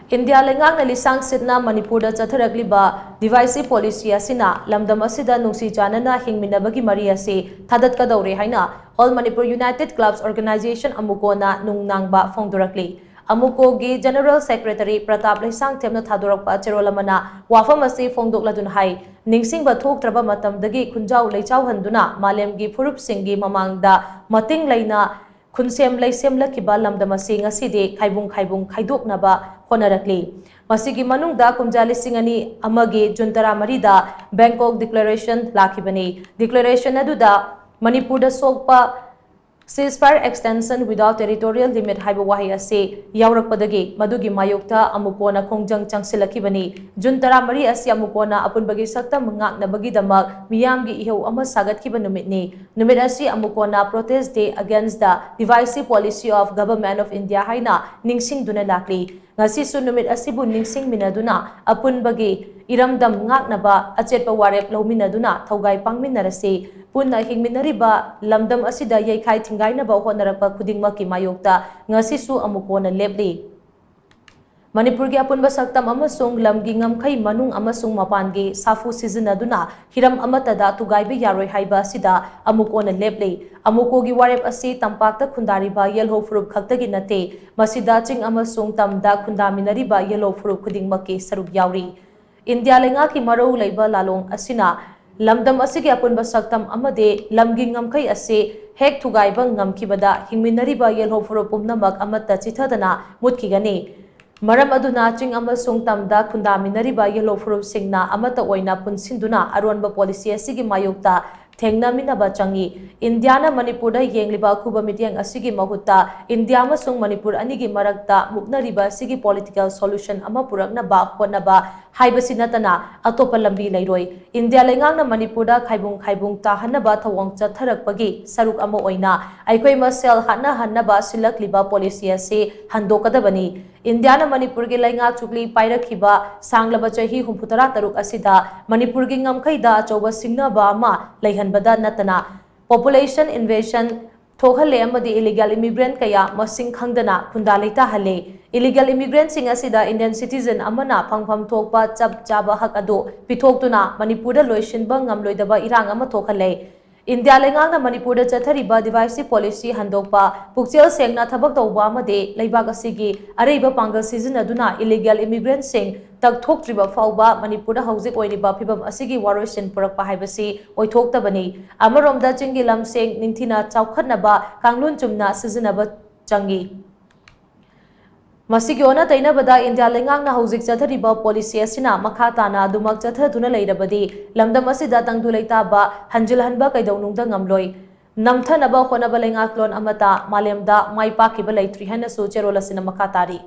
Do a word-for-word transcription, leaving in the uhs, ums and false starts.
India ꯂꯩꯉꯥꯛꯅ ꯂꯤꯁꯥꯡ ꯁꯤꯠꯅ ꯃꯅꯤꯄꯨꯔꯗ ꯆꯠꯊꯔꯛꯂꯤꯕ divisive policy ꯑꯁꯤꯅ ꯂꯝꯗꯝ ꯑꯁꯤꯗ ꯅꯨꯡꯁꯤ ꯆꯥꯟꯅꯅ ꯍꯤꯡꯃꯤꯟꯅꯕꯒꯤ ꯃꯔꯤ ꯑꯁꯤ ꯊꯥꯗꯠꯀꯗꯧꯔꯦ ꯍꯥꯏꯅ All Manipur United Clubs Organization, ꯑꯃꯨꯀꯣꯅ ꯅꯨꯡꯅꯥꯡꯕ ꯐꯣꯡꯗꯣꯔꯛꯂꯤ꯫ ꯑꯃꯨꯀꯣꯒꯤ General Secretary ꯄ꯭ꯔꯇꯥꯞ ꯂꯩꯁꯥꯡꯊꯦꯝꯅ ꯊꯥꯗꯣꯔꯛꯄ ꯆꯦꯔꯣꯜ ꯑꯃꯅ ꯋꯥꯐꯝ ꯑꯁꯤ ꯐꯣꯡꯗꯣꯛꯂꯗꯨꯅ ꯍꯥꯏ, ꯅꯤꯡꯁꯤꯡꯕ ꯊꯣꯛꯇ꯭ꯔꯕ ꯃꯇꯝꯗꯒꯤ ꯈꯨꯟꯖꯥꯎ ꯂꯩꯆꯥꯎꯍꯟꯗꯨꯅ ꯃꯥꯂꯦꯝꯒꯤ ꯐꯨꯔꯨꯞꯁꯤꯡꯒꯤ ꯃꯃꯥꯡꯗ ꯃꯇꯤꯡ ꯂꯩꯅ ꯈꯨꯟꯁꯦꯝ ꯂꯩꯁꯦꯝꯂꯛꯈꯤꯕ ꯂꯝꯗꯝ ꯑꯁꯤ ꯉꯁꯤꯗꯤ ꯈꯥꯏꯕꯨꯡ ꯈꯥꯏꯕꯨꯡ ꯈꯥꯏꯗꯣꯛꯅꯕ ꯍꯣꯠꯅꯔꯛꯂꯤ꯫ ꯃꯁꯤꯒꯤ ꯃꯅꯨꯡꯗ ꯀꯨꯝꯖꯥ ꯂꯤꯁꯤꯡ ꯑꯅꯤ ꯑꯃꯒꯤ ꯖꯨꯟ ꯇꯔꯥꯃꯔꯤꯗ ꯕꯦꯡꯀꯣꯛ declaration ꯂꯥꯛꯈꯤꯕꯅꯤ꯫ Declaration ꯑꯗꯨꯗ ꯃꯅꯤꯄꯨꯔꯗ ꯁꯣꯛꯄ ceasefire extension without territorial limit ꯍꯥꯏꯕ ꯋꯥꯍꯩ ꯑꯁꯤ ꯌꯥꯎꯔꯛꯄꯗꯒꯤ ꯃꯗꯨꯒꯤ ꯃꯥꯌꯣꯛꯇ ꯑꯃꯨꯛ ꯀꯣꯟꯅ ꯈꯣꯡꯖꯪ ꯆꯪꯁꯤꯜꯂꯛꯈꯤꯕꯅꯤ꯫ ꯖꯨꯟ ꯇꯔꯥꯃꯔꯤ ꯑꯁꯤ ꯑꯃꯨꯛ ꯀꯣꯟꯅ ꯑꯄꯨꯟꯕꯒꯤ ꯁꯛꯇꯝ ꯉꯥꯛꯅꯕꯒꯤꯗꯃꯛ ꯃꯤꯌꯥꯝꯒꯤ ꯏꯍꯧ ꯑꯃ ꯁꯥꯒꯠꯈꯤꯕ ꯅꯨꯃꯤꯠꯅꯤ꯫ ꯅꯨꯃꯤꯠ ꯑꯁꯤ ꯑꯃꯨꯛ ꯀꯣꯟꯅ Protest Day Against the Divisive Policy of Government of India ꯍꯥꯏꯅ ꯅꯤꯡꯁꯤꯡꯗꯨꯅ ꯂꯥꯛꯂꯤ꯫ ꯉꯁꯤꯁꯨ ꯅꯨꯃꯤꯠ ꯑꯁꯤꯕꯨ ꯅꯤꯡꯁꯤꯡꯃꯤꯟꯅꯗꯨꯅ ꯑꯄꯨꯟꯕꯒꯤ ꯏꯔꯝꯗꯝ ꯉꯥꯛꯅꯕ ꯑꯆꯦꯠꯄ ꯋꯥꯔꯦꯞ ꯂꯧꯃꯤꯟꯅꯗꯨꯅ ꯊꯧꯒꯥꯏ ꯄꯥꯡꯃꯤꯟꯅꯔꯁꯤ꯫ ꯄꯨꯟꯅ ꯍꯤꯡꯃꯤꯟꯅꯔꯤꯕ ꯂꯝꯗꯝ ꯑꯁꯤꯗ ꯌꯩꯈꯥꯏ ꯊꯤꯡꯒꯥꯏꯅꯕ ꯍꯣꯠꯅꯔꯛꯄ ꯈꯨꯗꯤꯡꯃꯛꯀꯤ ꯃꯥꯌꯣꯛꯇ ꯉꯁꯤꯁꯨ ꯑꯃꯨꯛ ꯀꯣꯟꯅ ꯂꯦꯞꯂꯤ꯫ ꯃꯅꯤꯄꯨꯔꯒꯤ ꯑꯄꯨꯟꯕ ꯁꯛꯇꯝ ꯑꯃꯁꯨꯡ ꯂꯝꯒꯤ ꯉꯝꯈꯩ ꯃꯅꯨꯡ ꯑꯃꯁꯨꯡ ꯃꯄꯥꯟꯒꯤ ꯁꯥꯐꯨ ꯁꯤꯖꯤꯟꯅꯗꯨꯅ ꯍꯤꯔꯝ ꯑꯃꯠꯇꯗ ꯊꯨꯒꯥꯏꯕ ꯌꯥꯔꯣꯏ ꯍꯥꯏꯕ ꯑꯁꯤꯗ ꯑꯃꯨꯛ ꯀꯣꯟꯅ ꯂꯦꯞꯂꯤ꯫ ꯑꯃꯨꯛ ꯀꯣꯒꯤ ꯋꯥꯔꯦꯞ ꯑꯁꯤ ꯇꯝꯄꯥꯛꯇ ꯈꯨꯟꯗꯥꯔꯤꯕ ꯌꯦꯜꯍꯧ ꯐꯨꯔꯨꯞ ꯈꯛꯇꯒꯤ ꯅꯠꯇꯦ, ꯃꯁꯤꯗ ꯆꯤꯡ ꯑꯃꯁꯨꯡ ꯇꯝꯗ ꯈꯨꯟꯗꯥꯃꯤꯟꯅꯔꯤꯕ ꯌꯦꯜꯍꯧ ꯐꯨꯔꯨꯞ ꯈꯨꯗꯤꯡꯃꯛꯀꯤ ꯁꯔꯨꯛ ꯌꯥꯎꯔꯤ꯫ ꯏꯟꯗꯤꯌꯥ ꯂꯩꯉꯥꯛꯀꯤ ꯃꯔꯧ ꯂꯩꯕ ꯂꯥꯂꯣꯡ ꯑꯁꯤꯅ ꯂꯝꯗꯝ ꯑꯁꯤꯒꯤ ꯑꯄꯨꯟꯕ ꯁꯛꯇꯝ ꯑꯃꯗꯤ ꯂꯝꯒꯤ ꯉꯝꯈꯩ ꯑꯁꯤ ꯍꯦꯛ ꯊꯨꯒꯥꯏꯕ ꯉꯝꯈꯤꯕꯗ ꯍꯤꯡꯃꯤꯟꯅꯔꯤꯕ ꯌꯦꯜꯍꯧ ꯐꯨꯔꯨꯞ ꯄꯨꯝꯅꯃꯛ ꯑꯃꯠꯇ ꯆꯤꯊꯗꯅ ꯃꯨꯠꯈꯤꯒꯅꯤ꯫ ꯃꯔꯝ ꯑꯗꯨꯅ ꯆꯤꯡ ꯑꯃꯁꯨꯡ ꯇꯝꯗ ꯈꯨꯟꯗꯥꯃꯤꯟꯅꯔꯤꯕ ꯌꯦꯜꯍꯧ ꯐꯨꯔꯨꯞꯁꯤꯡꯅ ꯑꯃꯠꯇ ꯑꯣꯏꯅ ꯄꯨꯟꯁꯤꯟꯗꯨꯅ ꯑꯔꯣꯟꯕ policy ꯑꯁꯤꯒꯤ ꯃꯥꯌꯣꯛꯇ ꯊꯦꯡꯅꯃꯤꯟꯅꯕ ꯆꯪꯏ꯫ ꯏꯟꯗꯤꯌꯥꯅ ꯃꯅꯤꯄꯨꯔꯗ ꯌꯦꯡꯂꯤꯕ ꯑꯈꯨꯕ ꯃꯤꯠꯌꯦꯡ ꯑꯁꯤꯒꯤ ꯃꯍꯨꯠꯇ ꯏꯟꯗꯤꯌꯥ ꯑꯃꯁꯨꯡ ꯃꯅꯤꯄꯨꯔ ꯑꯅꯤꯒꯤ ꯃꯔꯛꯇ ꯃꯨꯛꯅꯔꯤꯕ ꯑꯁꯤꯒꯤ political solution ꯑꯃ ꯄꯨꯔꯛꯅꯕ ꯍꯣꯠꯅꯕ ꯍꯥꯏꯕꯁꯤ ꯅꯠꯇꯅ ꯑꯇꯣꯞꯄ ꯂꯝꯕꯤ ꯂꯩꯔꯣꯏ꯫ ꯏꯟꯗꯤꯌꯥ ꯂꯩꯉꯥꯛꯅ ꯃꯅꯤꯄꯨꯔꯗ ꯈꯥꯏꯕꯨꯡ ꯈꯥꯏꯕꯨꯡ ꯇꯥꯍꯟꯅꯕ ꯊꯧꯑꯣꯡ ꯆꯠꯊꯔꯛꯄꯒꯤ ꯁꯔꯨꯛ ꯑꯃ ꯑꯣꯏꯅ ꯑꯩꯈꯣꯏ ꯃꯁꯦꯜ ꯍꯥꯠꯅꯍꯟꯅꯕ ꯁꯤꯜꯂꯛꯂꯤꯕ policy ꯑꯁꯤ ꯍꯟꯗꯣꯛꯀꯗꯕꯅꯤ꯫ ꯏꯟꯗꯤꯌꯥꯅ ꯃꯅꯤꯄꯨꯔꯒꯤ ꯂꯩꯉꯥꯛ ꯆꯨꯞꯂꯤ ꯄꯥꯏꯔꯛꯈꯤꯕ ꯁꯥꯡꯂꯕ ꯆꯍꯤ ꯍꯨꯝꯐꯨꯇꯔꯥ ꯇꯔꯨꯛ ꯑꯁꯤꯗ ꯃꯅꯤꯄꯨꯔꯒꯤ ꯉꯝꯈꯩꯗ ꯑꯆꯧꯕ ꯁꯤꯡꯅꯕ ꯑꯃ ꯂꯩꯍꯟꯕꯗ ꯅꯠꯇꯅ population invasion ꯊꯣꯛꯍꯜꯂꯦ ꯑꯃꯗꯤ illegal immigrant ꯀꯌꯥ ꯃꯁꯤꯡ ꯈꯪꯗꯅ ꯈꯨꯟꯗꯥ ꯂꯩꯇꯥꯍꯜꯂꯦ꯫ Illegal immigrantꯁꯤꯡ ꯑꯁꯤꯗ Indian citizen ꯑꯃꯅ ꯐꯪꯐꯝ ꯊꯣꯛꯄ ꯆꯞ ꯆꯥꯕ ꯍꯛ ꯑꯗꯨ ꯄꯤꯊꯣꯛꯇꯨꯅ ꯃꯅꯤꯄꯨꯔꯗ ꯂꯣꯏꯁꯤꯟꯕ ꯉꯝꯂꯣꯏꯗꯕ ꯏꯔꯥꯡ ꯑꯃ ꯊꯣꯛꯍꯜꯂꯦ꯫ ꯏꯟꯗꯤꯌꯥ ꯂꯩꯉꯥꯛꯅ ꯃꯅꯤꯄꯨꯔꯗ ꯆꯠꯊꯔꯤꯕ divisive policy ꯍꯟꯗꯣꯛꯄ, ꯄꯨꯛꯆꯦꯜ ꯁꯦꯡꯅ ꯊꯕꯛ ꯇꯧꯕ ꯑꯃꯗꯤ ꯂꯩꯕꯥꯛ ꯑꯁꯤꯒꯤ ꯑꯔꯩꯕ ꯄꯥꯡꯒꯜ ꯁꯤꯖꯤꯟꯅꯗꯨꯅ illegal immigrantꯁꯤꯡ ꯇꯛꯊꯣꯛꯇ꯭ꯔꯤꯕ ꯐꯥꯎꯕ ꯃꯅꯤꯄꯨꯔꯗ ꯍꯧꯖꯤꯛ ꯑꯣꯏꯔꯤꯕ ꯐꯤꯚꯝ ꯑꯁꯤꯒꯤ ꯋꯥꯔꯣꯏꯁꯤꯟ ꯄꯨꯔꯛꯄ ꯍꯥꯏꯕꯁꯤ ꯑꯣꯏꯊꯣꯛꯇꯕꯅꯤ꯫ ꯑꯃꯔꯣꯝꯗ ꯆꯤꯡꯒꯤ ꯂꯝꯁꯤꯡ ꯅꯤꯡꯊꯤꯅ ꯆꯥꯎꯈꯠꯅꯕ ꯀꯥꯡꯂꯣꯟ ꯆꯨꯝꯅ ꯁꯤꯖꯤꯟꯅꯕ ꯆꯪꯏ꯫ ꯃꯁꯤꯒꯤ ꯑꯣꯟꯅ ꯇꯩꯅꯕꯗ ꯏꯟꯗꯤꯌꯥ ꯂꯩꯉꯥꯛꯅ ꯍꯧꯖꯤꯛ ꯆꯠꯊꯔꯤꯕ policy ꯑꯁꯤꯅ ꯃꯈꯥ ꯇꯥꯅ ꯑꯗꯨꯃꯛ ꯆꯠꯊꯗꯨꯅ ꯂꯩꯔꯕꯗꯤ ꯂꯝꯗꯝ ꯑꯁꯤꯗ ꯇꯪꯗꯨ ꯂꯩꯇꯥꯕ ꯍꯟꯖꯤꯜꯍꯟꯕ ꯀꯩꯗꯧꯅꯨꯡꯗ ꯉꯝꯂꯣꯏ꯫ ꯅꯝꯊꯅꯕ ꯍꯣꯠꯅꯕ ꯂꯩꯉꯥꯛꯂꯣꯟ ꯑꯃꯠꯇ ꯃꯥꯂꯦꯝꯗ ꯃꯥꯏ ꯄꯥꯛꯈꯤꯕ ꯂꯩꯇ꯭ꯔꯤ ꯍꯥꯏꯅꯁꯨ ꯆꯦꯔꯣꯜ ꯑꯁꯤꯅ ꯃꯈꯥ ꯇꯥꯔꯤ꯫